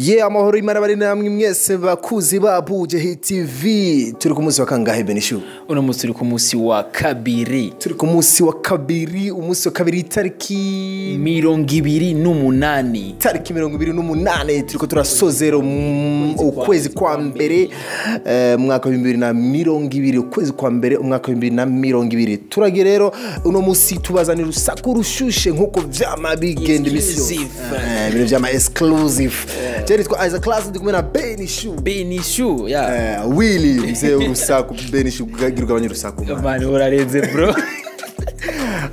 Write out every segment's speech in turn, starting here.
Ye, amahoro y'Imana bari namwe mwese bakuzi ba Buja Hit TV. Turi ku munsi wa kangahe, Benishu? Uno munsi turi ku munsi wa kabiri. Turi ku munsi wa kabiri, umunsi wa kabiri, itariki 28. Tariki 28, turiko turasozera ukwezi kwa mbere, umwaka wa 2020, ukwezi kwa mbere, umwaka wa 2020. Turagiye rero uno munsi tubazanira urusaku rushushe nkuko vyama bigenda imisi yose. Exclusive. Ibintu vyama exclusive. Je nitwa Isaac Class, ndi kumwe na Benishu. Benishu ya. Willy mzee urusaku. Benishu, gira ugabanye urusaku, man. Man, urarenze, bro.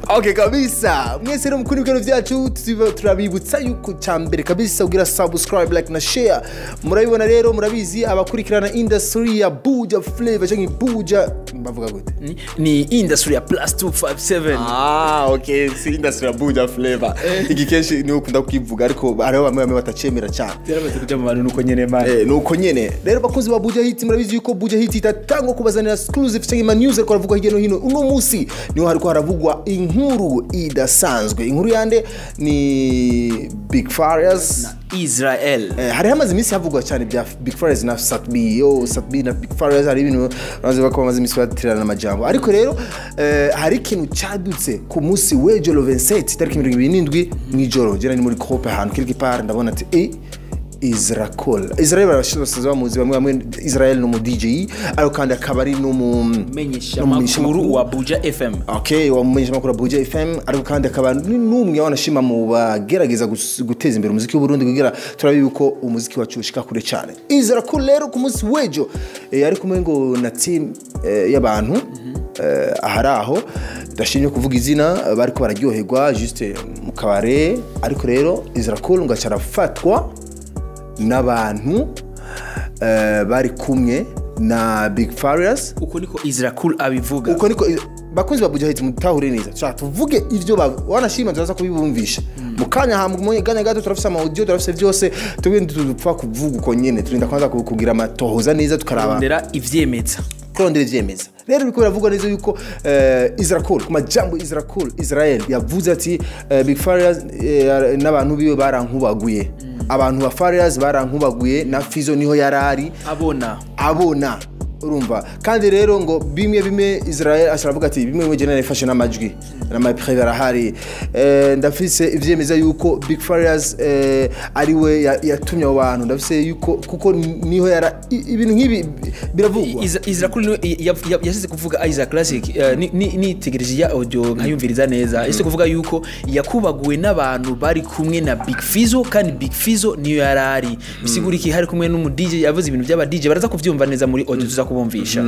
Okay, kabisa. Mwese rero mukuru ibiganiro byacu, turabibutsa yuko cya mbere kabisa ugira subscribe, like na share. Murabibona rero, murabizi, abakurikirana industry ya Buja Flavor cyangwa Buja, bavuga gute? Ni industry ya plus 257. Ah, okay, si industry ya Buja Flavor. Iki kenshi niwe ukunda kukivuga, ariko hariho bamwe bamwe batacemera cyane. Byaramaze kuja mu bantu, nuko nyene, man. Nuko nyene rero, bakunzi ba Buja Hit, murabizi yuko Buja Hit itatangwa kubazanira exclusive cyangwa ima news ariko haravugwa hirya no hino. Uno munsi niho hariko haravugwa inkuru idasanzwe. Inkuru yande? Ni Big Farious Israel. Hari hamaze iminsi havugwa cyane bya Big Farious na Satbi. Yo, Satbi na Big Farious, hari ibintu bamaze ko bamaze iminsi batirana amajambo. Ariko rero hari ikintu cyadutse ku munsi w'ejo, le 27, tariki 27, mw'ijoro. Jera ni muri groupe ahantu quelque part, ndabona ati Israel, Israel barashize bamuzi bamwe bamwe. Israel ni umu DJ, ariko kandi akaba ari n'umu Menyesha makuru wa Buja FM. Okay, wamumenyesha makuru wa Buja FM, ariko kandi akaba n'umwe wanashima mu bagerageza guteza imbere umuziki w'u Burundi, kugira turabe yuko umuziki wacu ushika kure cyane. Israel rero ku munsi w'ejo ari kumwe ngo na team y'abantu ahari aho ndashimye kuvuga izina, bariko bararyoherwa juste mu kabare. Ariko rero Israel ngo aca arafatwa n'abantu bari kumwe na Big Farious. Uko niko Israel abivuga. Uko niko, bakunzi ba Buja Hit, mutahure neza. Tushaka tuvuge ivyo wanashima, turaza kubibumvisha mu kanya. Hamba mu kanya gato turafise ama audio, turafise vyose. Tugende dupfa kuvuga uko nyene, turinda kwanza kugira amatohoza neza, tukaraba Kurondera ivyemeza. Kurondera ivyemeza. Rero biriko biravugwa neza yuko Israel, ku majambo Israel, Israel yavuze ati Big Farious n'abantu biwe barankubaguye, abantu ba Farious barankubaguye, na Fizo niho yarari abona. Abona. Urumva kandi rero ngo bimwe bimwe Israel ashobora avuga ati bimwe bimwe jena nifashe n'amajwi n'amapreuve arahari, ndafise ivyemeza yuko Big Farious ari we yatumye abo bantu, ndafise yuko kuko niho yara ibintu nk'ibi biravugwa. Israel niwe yasize kuvuga. Isaac Classic, nitegereje ya audio nkayumviriza neza, yasize kuvuga yuko yakubaguwe n'abantu bari kumwe na Big Fizzo, kandi Big Fizzo niyo yarari. Bisigura iki? Hari kumwe n'umu DJ, yavuze ibintu by'aba DJ. Baraza kuvyumva neza muri audio tuza kubumvisha.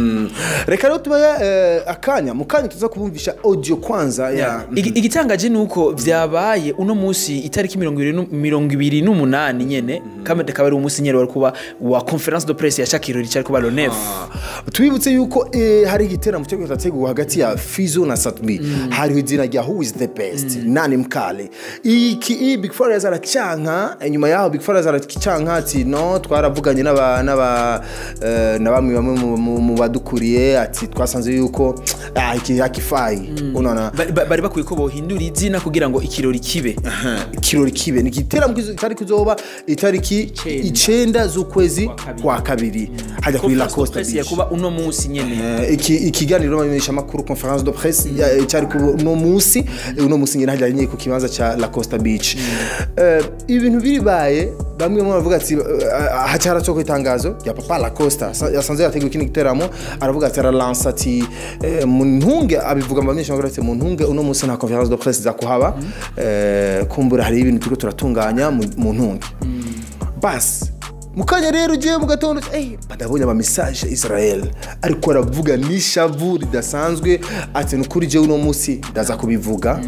Reka rero tubaye akanya, mu kanya tuza kubumvisha audio kwanza ya Igitangaje ni uko vyabaye uno munsi itariki 28 nyene, kandi akaba ari umunsi nyene wari kuba wa conférence de presse ya Shakiro cyari kuba le 9. Tubibutse yuko hari igiteramo cyo kutategurwa hagati ya Fizo na Satmi, hariho izina rya Who is the best, nani mkali. Iki Big Farious aracanka. Inyuma yaho Big Farious aracanka ati no, twaravuganye n'aba na bamwe bamwe mu badukuriye, ati twasanze yuko iki hakifai, unaona. Bari bakwiye ko bohindura izina kugira ngo ikirori kibe. Ikirori kibe. Ni igiteramo cyari kuzoba itariki 9 9 z'ukwezi kwa kabiri. Kwa kabiri, hajya kuri La Conférence de Costa presse Beach. Yakuba uno munsi nyene. Iki ikiganiro bamenyesha makuru, conférence de presse cyari ku uno munsi, uno munsi nyine, hajya nyine ku kibanza ca La Costa Beach. Ibintu biribaye, bamwe mu bavuga ati hacyaracoka itangazo ya Papa La Costa. Yasanze yateguye ikindi giteramo, aravuga ati, aralansa ati mu ntunge, abivuga mu bamenyesha makuru ati mu ntunge, uno munsi nta conférence de presse za kuhaba, kumbura hari ibintu turiko turatunganya, mu ntunge. Basi mukanya rero ugiye mu gatondo, ndabonye ama message ya Israel, ariko aravuga n'ishavu ridasanzwe ati nukuri jewe uno munsi ndaza kubivuga.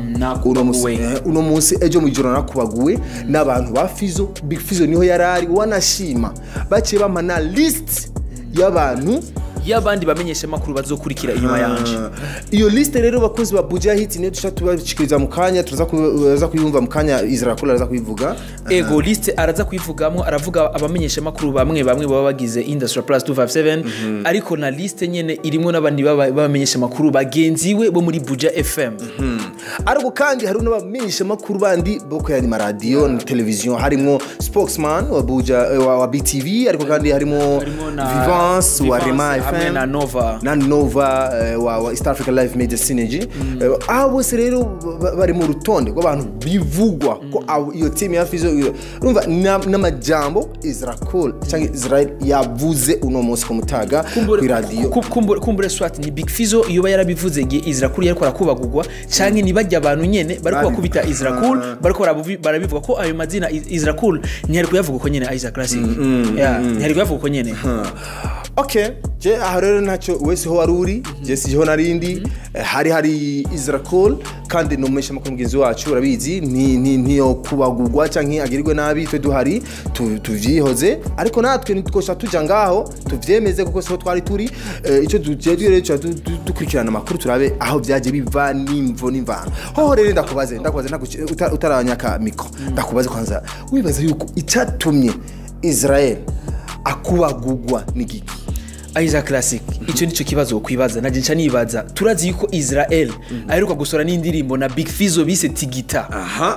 Uno munsi Nakubaguwe. Uno munsi ejo mu ijoro nakubaguwe n'abantu ba Fizo. Big Fizo niho yarari, wanashima baciye bampa na list y'abantu. Y'abandi bamenyesha makuru bazokurikira inyuma yanje. Iyo liste rero, bakunzi ba Buja Hit, niyo dushaka tubashikiriza mu kanya, turaza kuyumva mu kanya, Israel araza kuyivuga. Ego, liste araza kuyivugamo, aravuga abamenyesha makuru bamwe bamwe baba bagize Industry Plus 257, ariko na liste nyene irimo n'abandi babamenyesha makuru bagenzi we bo muri Buja FM. Ariko kandi hari n'abamenyesha makuru bandi bo ku yandi maradiyo na televiziyo, harimo spokesman wa Buja, wa BTV, ariko kandi harimo Harimo na Vivance wa Vivance Rema hamwe FM na Nova. Na Nova, wa East Africa Live Media Synergy. Abo bose rero bari mu rutonde rw'abantu bivugwa ko iyo team ya Fizo urumva n'amajambo Israel cyangwa Israel yavuze uno munsi ku Mutaga ku radio. Kumbure swat ni Big Fizzo iyo yarabivuze igihe Israel yariko arakubagurwa, canke ni bajya abantu nyene bariko bakubita Israel, bariko barabivuga ko ayo mazina Israel ntiyari kuyavuga uko nyene, Isaac Classic, yeah, ntiyari kuyavuga uko nyene. Okay, je aho rero ntacyo wese ho wari uri, je siho narindi. Hari Israel kandi no mesha makuru mugenzi wacu, urabizi, ni ntiyo kubagurwa canke agirirwe nabi twe duhari tuvyihoze, ariko natwe ntitwosha tuja ngaho tuvyemeze kuko siho twari turi. Ico tujejwe rero tuca dukurikirana amakuru, turabe aho vyaje biva n'imvo n'imvano. Hoho rero ndakubaze utaranyaka micro, ndakubaze kwanza, wibaza yuko icatumye Israel akubagurwa ni giki? Isaac Classic, icyo nico kibazo kwibaza naje nca nibaza. Turazi yuko Israel aheruka gusora n'indirimbo na Big Fizzo bise Tigita.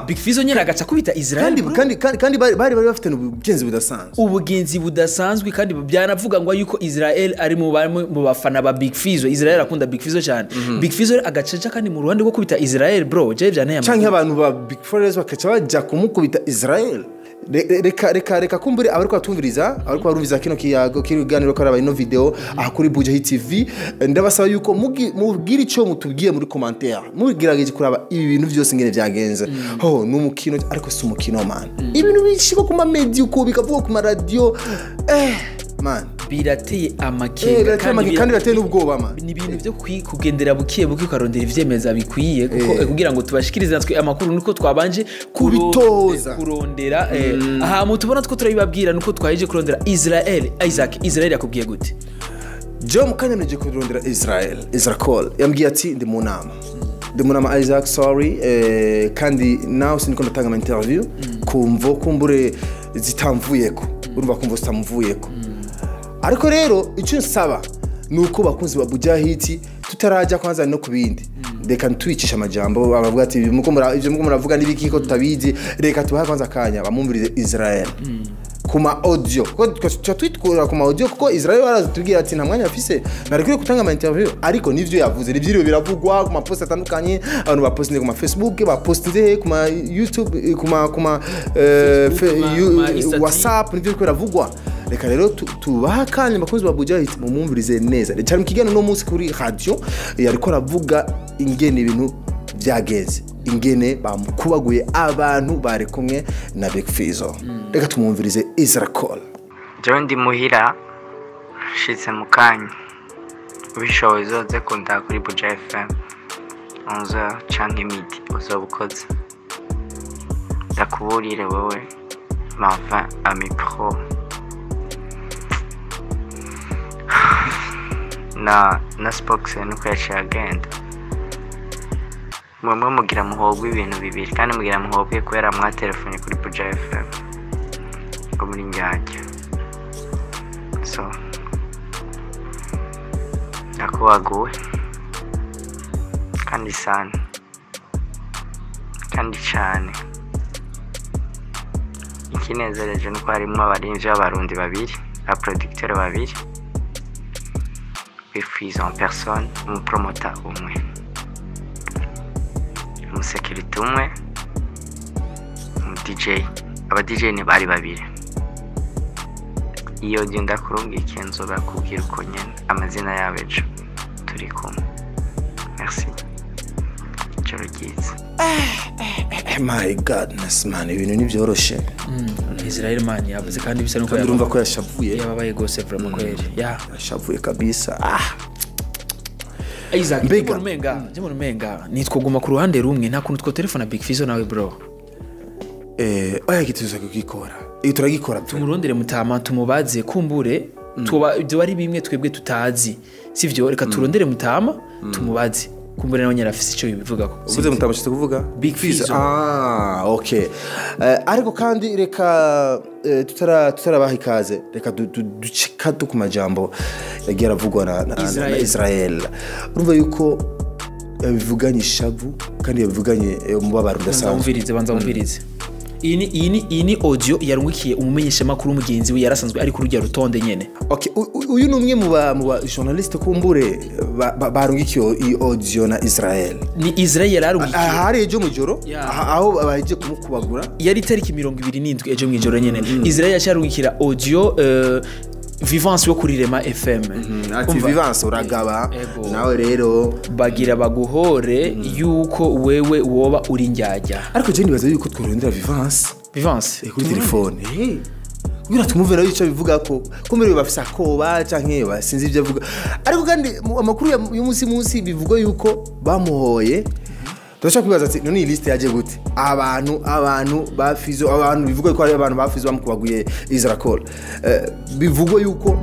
Big Fizzo nyene agaca kubita Israel, bro. Kandi bari bafite ubugenzi budasanzwe. Ubugenzi budasanzwe, kandi byanavuga ngo yuko Israel ari mu bamwe mu bafana ba Big Fizzo. Israel akunda Big Fizzo cyane. Big Fizzo agacaca kandi mu ruhande rwo kubita Israel, bro, je byanteye canke abantu ba Big Forest bakaca baja kumukubita Israel. Reka kumbure abariko batumviriza, abariko barumviza kino kiyago, kino kiganiro, ko araba ino video aha kuri Buja Hit TV, ndabasaba yuko mubwire ico mutubwiye muri commentaire, mugerageje kuraba ibi bintu byose ngene vyagenze. Ho ni umukino, ariko si umukino, man. Ibintu bishika ku ma media uko bikavuga ku ma radio, man. Birateye amakenga. Birateye amakenga kandi birateye n'ubwoba, man. Ni ibintu byo kugendera bukiye buke, ukarondera ivyemeza bikwiye, kuko kugira ngo tubashikirize natwe amakuru nuko twabanje Kubitoza. kurondera. Aha mutubona two turabibabwira nuko twaje kurondera Israel. Isaac, Israel yakubwiye gute? Joe mukanya mneje kurondera Israel, Israel yambwiye ati ndi mu nama, ndi mu nama, Isaac, sorry, kandi nawe siniko ndatanga ama interview kumvo kumbure zitamvuyeko, urumva, kumvo zitamvuyeko. Ariko rero icyo nsaba ni uko bakunzi ba Buja Hit, tutarajya kwanza no ku bindi, reka ntwicishe amajambo abavuga ati ibyo muko muravuga n'ibiki ko tutabizi. Reka tubahe kwanza akanya bamwumvirize Israel ku ma audio, kuko tuca twitwara ku ma audio, kuko Israel barazitubwira ati nta mwanya afise, ntarekure gutanga ama interview, ariko nivyo yavuze nivyiriwe biravugwa ku ma post atandukanye, abantu bapostinze ku ma Facebook, bapostinze ku ma YouTube, ku ma Ma Insta. WhatsApp, nivyo biriko biravugwa. Reka rero tubahe akanya, abakunzi ba Buja Hit, mumwumvirize neza cyane. Mu kiganiro uno munsi kuri radio yariko aravuga ingene ibintu byagenze, ingene bamukubaguye abantu bari kumwe na Big Fizzo. Reka tumwumvirize Israel. Jewe ndi muhira, nshitse mu kanya. Ubishoboye uzoze kundaba kuri Buja FM 11h canke midi, uzoba ukoze. Ndakuburire wewe Marvin Ami Pro na spokes nuko yaciye agenda. Mwemwe mugira muhobwe ibintu bibiri, kandi mugira muhobwe kubera mwatelefone kuri Buja FM ngo muri njyajya. So ndakubaguwe kandi sana kandi cane. Ikinezereje nuko harimwo abarimvyi b'Abarundi babiri, abaproducteur babiri, Big en personne, umupromota umwe, umusekirite umwe, umu DJ, aba DJ ni bari babiri. Iyo genda kurungika inzu bakubwira uko nyene amazina yabo ejo turi kumwe. Merci, ijoro ryiza. My goodness, man, ibintu ntibyoroshe. Israel, man, yavuze kandi bisa nuko Kandi urumva ko yashavuye. Yababaye gose vraiment, kweli, ya. Yashavuye kabisa, ah. Isaac, Mbega. Mbega umenga nitwoguma ku ruhande rumwe, nta kuntu two telefona Big Fizzo nawe, bro? Oya, gituza kugikora, turagikora tu. Tumurondere mutama, tumubaze kumbure. Tuba ibyo ari bimwe twebwe tutazi, sivyo? Reka turondere mutama tumubaze, kumbure nawe nyine afise ico bivugako. Uvuze mutamushitse kuvuga Big Fizzo. Ah, okay. Ariko kandi reka tutarabaha ikaze, reka duce gato ku majambo yagiye aravugwa na Israel. Israel. Urumva yuko yabivuganye ishavu kandi yabivuganye umubabaro Banza udasanzwe. wumvirize, banza wumvirize. Iyi ni audio yarungikiye umumenyeshamakuru mugenzi we yarasanzwe ari kuri rujya rutonde nyene. Okay, uyu ni umwe mu ba journaliste kumbure barungikiye iyi audio na Israel. Ni Israel yararungikiye. Aha hari ejo mujoro, aho bahejeje kumukubagura. Yari itariki 27 ejo mw'ijoro nyene. Israel yacarungikira audio Vivance wo kuri Rema FM. Ati Umva, Vivance uragaba Ego. nawe rero bagira baguhore yuko wewe woba uri njyajya. Ariko je nibaza yuko tworondera Vivance Vivance kuri telefone kugira tumumve nawe ico bivuga, ko kumbere bafise akoba canke basinzi ivyo avuga. Ariko kandi amakuru y'umunsi munsi bivugwa yuko bamuhoye. Turashobora kwibaza ati none iyi liste yaje gute? Abantu ba Fizo, abantu bivugwa yuko ari abantu ba Fizo bamukubaguye Israel, bivugwa yuko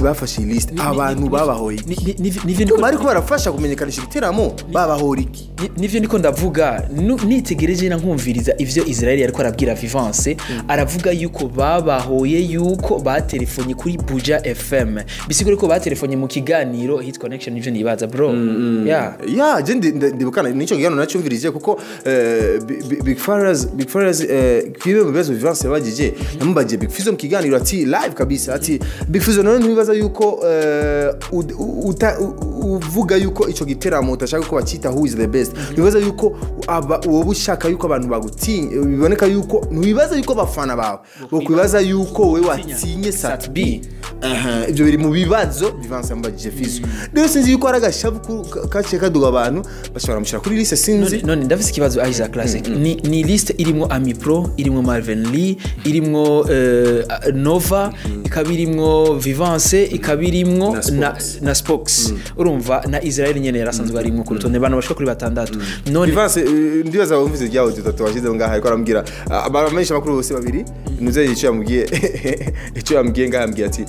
bafashe iyi liste, abantu babahoye iki? Nivyo niko Bariko barafasha kumenyekanisha ibiteramo, babahora iki? Nivyo niko ndavuga. Nitegereje na nkumviriza ivyo Israel yariko arabwira Vivance, aravuga yuko babahoye yuko batelefonye kuri Buja FM, bisigura ko batelefonye mu kiganiro Hit Connection. Nivyo nibaza, bro, yeah. Ya, je ndibukana nico kiganiro nacyumvirije, kuko Big Farious kibe mu bibazo Vivance yabagije, yamubagiye Big Fizzo mu kiganiro ati live kabisa, ati Big Fizzo, none ntibibaza yuko uvuga yuko ico giteramo utashaka ko bakita Who is the Best, ntibibaza yuko aba wowe ushaka yuko abantu bagutinya, biboneka yuko ntibibaza yuko abafana bawe bokwibaza yuko wowe watinye Sat B? Aha, ibyo biri mu bibazo Vivance yamubajije Fizzo. Rero sinzi yuko ari agashavu kaciye kaduga abantu bashobora mushyira kuri liste, sinzi. None ndafise ikibazo, Isaac Classic. Ni liste irimwo Ami Pro, irimwo Marvin Lee, irimwo Nova, ikaba irimwo Vivance, ikaba irimwo Na na, na Spox, urumva na Israel nyene yarasanzwe arimwo ku rutonde, abantu bashika kuri batandatu. None Vivance, ndibaza wumvise rya audio tatu washyizeho ngaha, ariko arambwira abamenyesha amakuru bose babiri nuze icyo yamubwiye ngaha, yambwiye ati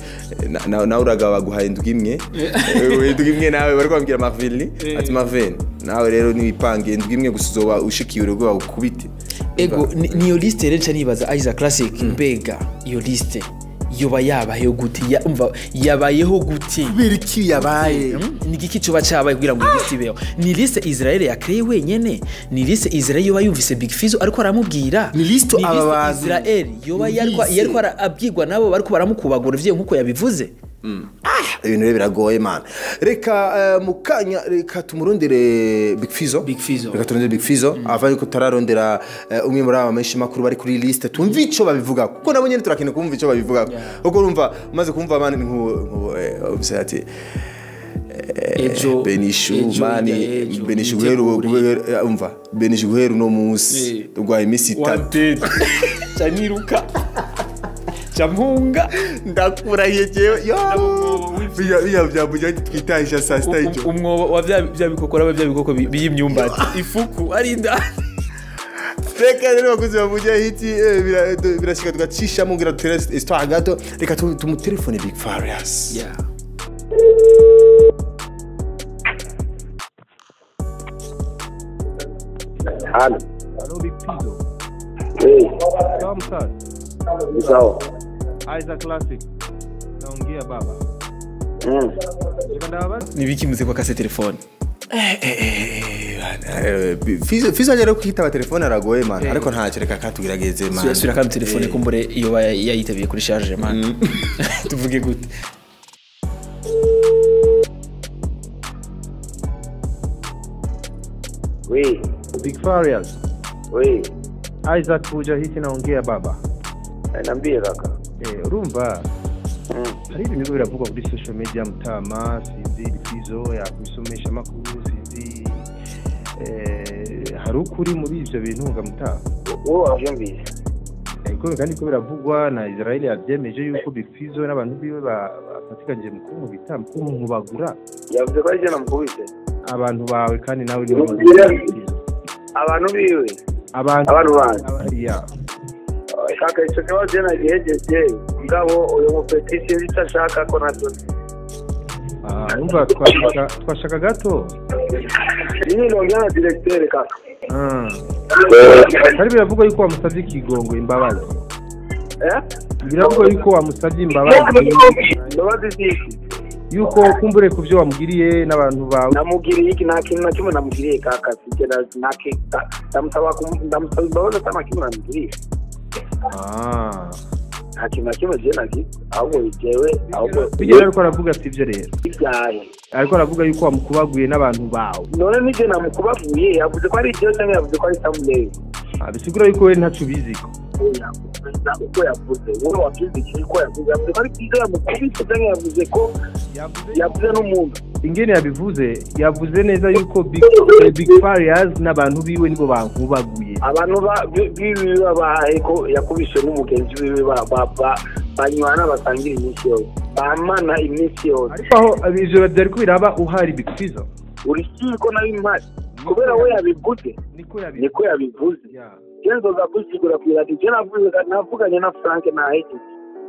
nawe uragaba, baguhaye indwi imwe. Indwi imwe nawe bariko bambwira Marvin Lee, ati Marvin nawe rero niwipange, indwi imwe gusa uzoba ushikiye urugo bagukubite. Ego, niyo liste rero nca nibaza, Isaac Classic, mbega iyo liste yoba yabayeho gute? Umva, yabayeho gute? Kubera iki yabaye? Ni igiki coba cabaye kugira ngo iyi liste ibeho? Ni liste Israel yakreye wenyene? Ni liste Israel yoba yumvise Big Fizzo ariko aramubwira? Ni liste Ni aba liste bantu Israel yoba yariko yumvise. yariko abwirwa nabo bariko baramukubagura ivyo nkuko yabivuze? Ibintu rero biragoye, man. Reka mu kanya reka tumurondere Big Fizzo. Big Fizzo. Reka turondere Big Fizzo ava yuko tararondera umwe muri aba menshi makuru bari kuri liste, tumve ico babivuga, kuko nabo nyene turakeneye kumva ico babivuga, kuko urumva umaze kumva, man, nku ati Ejo Benishu ejo, mani hirya y'ejo, Benishu guhera ubu nitegure. Umva Benishu, guhera uno munsi urwaye iminsi 3. Ca niruka, ca mpunga. Ndakurahiye jewe yo biya bya buja twitahisha saa sita ijoro. Umwobo wa bya bikokora, bya bikoko by'imyumbati, ifuku ari indani. Reka rero bakuzi bavuja hiti birashika tugacishamo ngira dutere histoire gato. Reka tumutelefone Big Farious. Yeah. Halo. Halo, Big Fizzo. Hey, Sawa msazi. ni sawa. Isaac Classic. Naongea baba. Reka ndababaza. Nibiki muze kwa kase telefone? Fizzo rero kwitaba telefone aragoye, man, ariko ntacyo, reka katugerageze, man. Sura kandi telefone kumbure iyo yayitabiye kuri charge, man. Tuvuge gute? Oui, Big Farious. oui. Isaac Buja hiti naongea baba. Niambie kaka. Urumva hari ibintu biriko biravugwa kuri social media, mutama, sinzi Big Fizzo yakwisomesha amakuru, sinzi hari ukuri muri ivyo bintu nga mutama? Wowe wavyumvise? Ariko kandi ko biravugwa na Israel yavyemeje yuko Big Fizzo n'abantu biwe bafatikanyije mu kumubita, mu kumubagura. Yavuze ko ari je namukubise. Abantu bawe kandi nawe niwe Ubwira- Big Fizzo. Abantu biwe. Abantu Abantu banje. Ya. Kaka, ico kibazo je nagihejeje. Mugabo uyu mupeti sinzi icyo ashaka ko natwe. Umva twashaka gato. Mimi naongea na directeur kaka. Hari biravugwa yuko wamusabye ikigongo imbabazi. Biravugwa yuko wamusabye imbabazi. Imbabazi ziki? Yuko kumbure kuvyo wamugiriye n'abantu bawe. Namugiriye iki? Nta kintu na kimwe namugiriye kaka, sigera nake ndamusaba imbabazi ata kimwe namugiriye. Nta kintu na kimwe je nagize, ahubwo jewe ahubwo bijye ariko aravuga ati ivyo rero. Ibyahe? Ariko aravuga yuko wamukubaguye n'abantu bawe. None nije namukubaguye, yavuze ko ari ibyo cyangwa yavuze ko ari thumbnail? Bisigura yuko we ntacu biziko. Uko yavuze wowe wabyumvise ko yavuze ko ari byiza yamukubise cyangwa yavuze ko yavuze n'umuntu. Ingene yabivuze, yavuze neza yuko Big Farious n'abantu biwe nibo bankubaguye. Abantu biwe babaye ko yakubise n'umugenzi wiwe banywana basangira iminsi yose, bamana iminsi yose. Ariko aho ivyo byari ko biraba uhari Big Fizzo. Uri ko nari mpari kubera we yabivuze, niko yabivuze. Kenzo zabusigura kwira ati je navuganye na Frank na Heidi.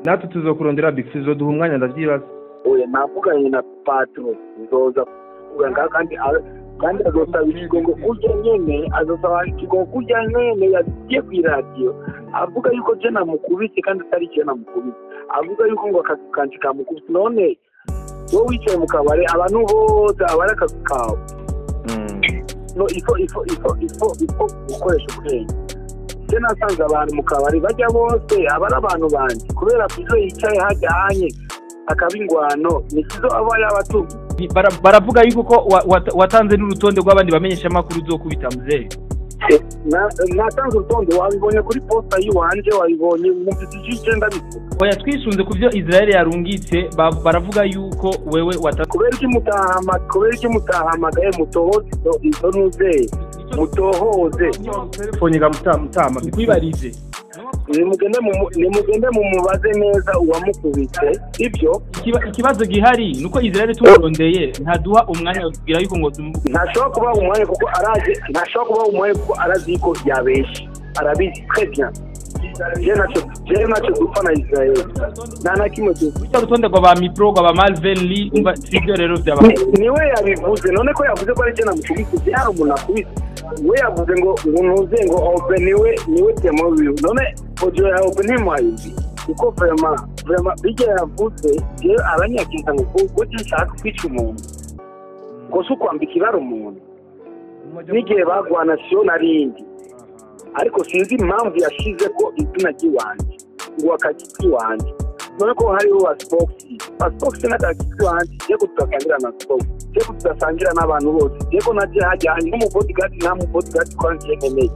Natwe tuzokurondera Big Fizzo duha umwanya ndavyibaza. Oya navuganye na Patro nzoza kuvuga kandi azosaba ikigongo kurya nyene, azosaba ikigongo kurya nyene yagiye kw'iradiyo avuga yuko je namukubise kandi atari je namukubise, avuga yuko ngo akazi kanje kamukubise. None wowe wicaye mu kabare abantu bose abari akazi kawe. No ifo gukoresha ubwenge. Je nasanze abantu mu kabari bajya bose abari abantu banje kubera Fizzo yicaye hajyanye akaba ingwano ni Fizzo aba yabatumye. Baravuga yuko ko watanze n'urutonde rw'abandi bamenyesha makuru uzokubita mzee. Natanze urutonde wabibonye kuri posta yiwanje, wabibonye mufite ije ndabivuga. Oya twisunze kuvyo Israel yarungitse, baravuga yuko wewe kubera iki mutahamagaye mutohoze izo nuze mutohoze telefone ga mutama kwibarize. Nimugende mumubaze neza uwamukubise ibyo. Ikibazo gihari nuko Israel tumurondeye ntaduha umwanya kugira yuko ngo ntashobora kuba umwanya kuko araje, ntashobora kuba umwanya kuko arazi ko yabeshe, arabizi très bien. Je nacho dupfa na Israel nta na kimwe dupfa. Urutonde rwa ba Mipro rwa ba Malvin Lee umva sivyo rero byaba niwe yabivuze. None ko yavuze ko ari je namukubise, hari umuntu akubise we yavuze ngo ntuze ngo Open niwe temo wiwe. None audio ya Open ntimwayizi kuko vraiment bijya yavuze je abanyakinta ngo kuko nshaka kwica umuntu ngo si ukwambika ibara umuntu n'igihe bagwana siyo narindi, ariko sinzi impamvu yashize ko izina ry'iwanje ngo akagiti iwanje. None ko hariho wa Spox n'akagiti iwanje, je ko tudasangira na Spox, je ko tudasangira n'abantu bose, je ko naje hajyanye n'umubodyguard nta mubodyguard kwanje nkeneye.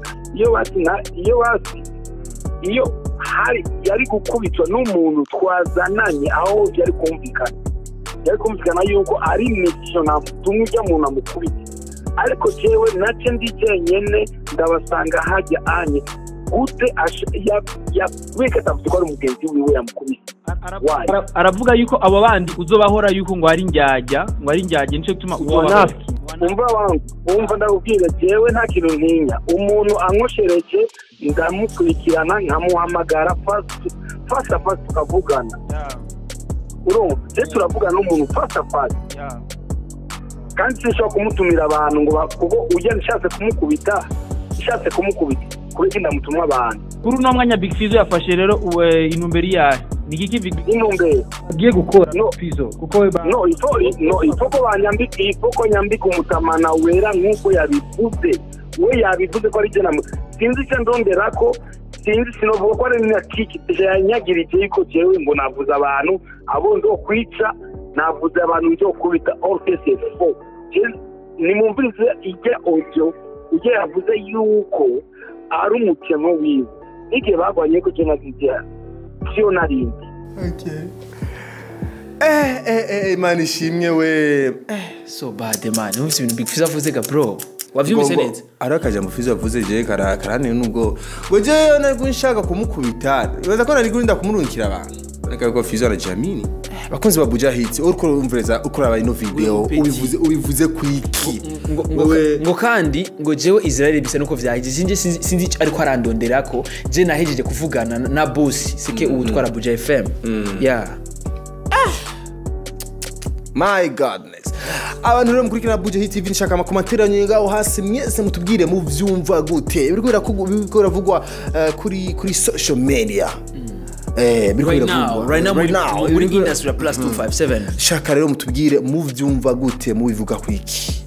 Iyo hari yari gukubitwa n'umuntu twazananye aho byari kumvikana yuko ari mission tumwe ujya muntu amukubita, ariko jewe nace ndi jenyene ndabasanga hajya anye gute weka tavuze ko ari umugenzi wiwe yamukubise. Aravuga yuko abo bandi uzobahora yuko ngo ari njyajya nico gituma uzobahora. Umva wangu, umva ndakubwira jewe nta kintu ntinya. Umuntu ankoshereje ndamukurikirana nkamuhamagara face à face tukavugana. Urumva je turavugana n'umuntu face à face. Kandi sinshobora kumutumira abantu ngo kuko ujya nshatse kumukubita kubera ndamutumwa abantu. Kuri uno mwanya Big Fizzo yafashe rero intumbero yahe? Ni iki Big intumbero agiye gukora? No Fizzo kuko we no ifo ko banyambika ifo ko nyambika umutamana wera nkuko yabivuze. We yabivuze ko ari je namu sinzi icyo ndondera ko sinzi sinovuga ko ari na kiki yanyagirije yuko jewe ngo navuze abantu abo nzokwica, navuze abantu nzokubita all cases faux. Nimumvirize ijya audio ujya yavuze yuko ari umukemo wiwe n'igihe bagwanye ko je nagize siyo narindi. Okay. Imana ishimwe we. So bad man. Numvise ibintu Big Fizzo avuze ga bro. Wavyumvise neza? Arakaje mu Fizzo avuze je karane nubwo. Ngo je nari nshaka kumukubita. Ibaza ko nari gurinda kumurungikira abantu. Boneka ko Fizzo arajamini. Bakunzi ba Buja Hit, uriko urumviriza, uko uraba ino video, Petit. ubivuze kwiki? Ngo, Wewe- ngo kandi ngo jewe Israel bisa nuko vyahije, sinje sinzi ico ariko arandonderako. Je nahejeje kuvugana na boss sike uwutwara Buja FM, yeah. My goodness. Abantu rero mukurikirana Buja Hit TV, nshaka ama commentaires yanyu ngaho hasi mwese, mutubwire muvyumva gute biriko biravugwa kuri social media. Biriko Right biravugwa. now, right now, Right now, muri biriko- industry ya plus 257. Shaka rero mutubwire muvyumva gute, mubivuga kwiki.